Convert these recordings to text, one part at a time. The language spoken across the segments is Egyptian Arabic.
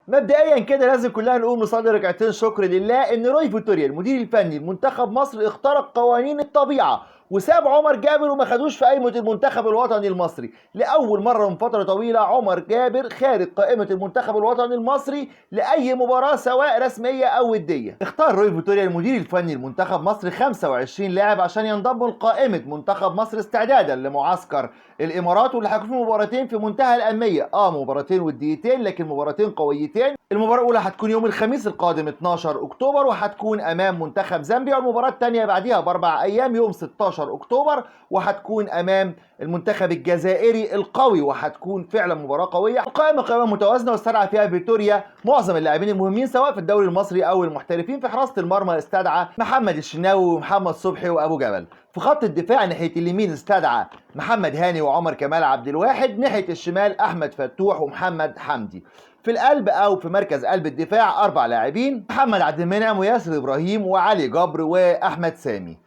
مبدئيا كده لازم كلنا نقوم نصلي ركعتين شكر لله ان روي فيتوريا المدير الفني لمنتخب مصر اخترق قوانين الطبيعة وساب عمر جابر وما خدوش في قائمة المنتخب الوطني المصري. لاول مرة من فترة طويلة عمر جابر خارج قائمة المنتخب الوطني المصري لاي مباراة سواء رسمية او وديه. اختار روي فيتوريا المدير الفني لمنتخب مصر 25 لاعب عشان ينضموا لقائمة منتخب مصر استعدادا لمعسكر الامارات، واللي هيكون في مباراتين في منتهى الاهمية، مباراتين وديتين لكن مباراتين قويتين. المباراة الاولى هتكون يوم الخميس القادم 12 اكتوبر وهتكون امام منتخب زامبيا، والمباراة الثانية بعديها ب4 ايام يوم 16 اكتوبر وهتكون امام المنتخب الجزائري القوي، وهتكون فعلا مباراة قوية. القائمة قائمة متوازنة واستدعى فيها فيتوريا معظم اللاعبين المهمين سواء في الدوري المصري او المحترفين. في حراسة المرمى استدعى محمد الشناوي ومحمد صبحي وابو جبل. في خط الدفاع ناحية اليمين استدعى محمد هاني وعمر كمال عبد الواحد، ناحية الشمال احمد فتوح ومحمد حمدي. في القلب او في مركز قلب الدفاع 4 لاعبين، محمد عبد المنعم وياسر ابراهيم وعلي جبر واحمد سامي.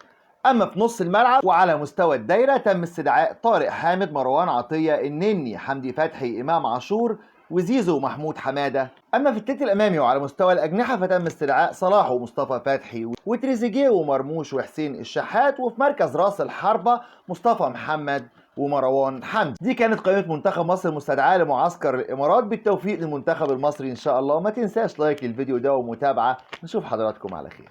اما في نص الملعب وعلى مستوى الدايرة تم استدعاء طارق حامد، مروان عطية، النني، حمدي فتحي، امام عاشور، وزيزو ومحمود حمادة. اما في التلت الامامي وعلى مستوى الاجنحة فتم استدعاء صلاح ومصطفى فتحي وتريزيجيه ومرموش وحسين الشحات، وفي مركز راس الحربة مصطفى محمد ومروان حمدي. دي كانت قائمة منتخب مصر المستدعاه لمعسكر الامارات. بالتوفيق للمنتخب المصري ان شاء الله. ما تنساش لايك للفيديو ده ومتابعة، نشوف حضراتكم على خير.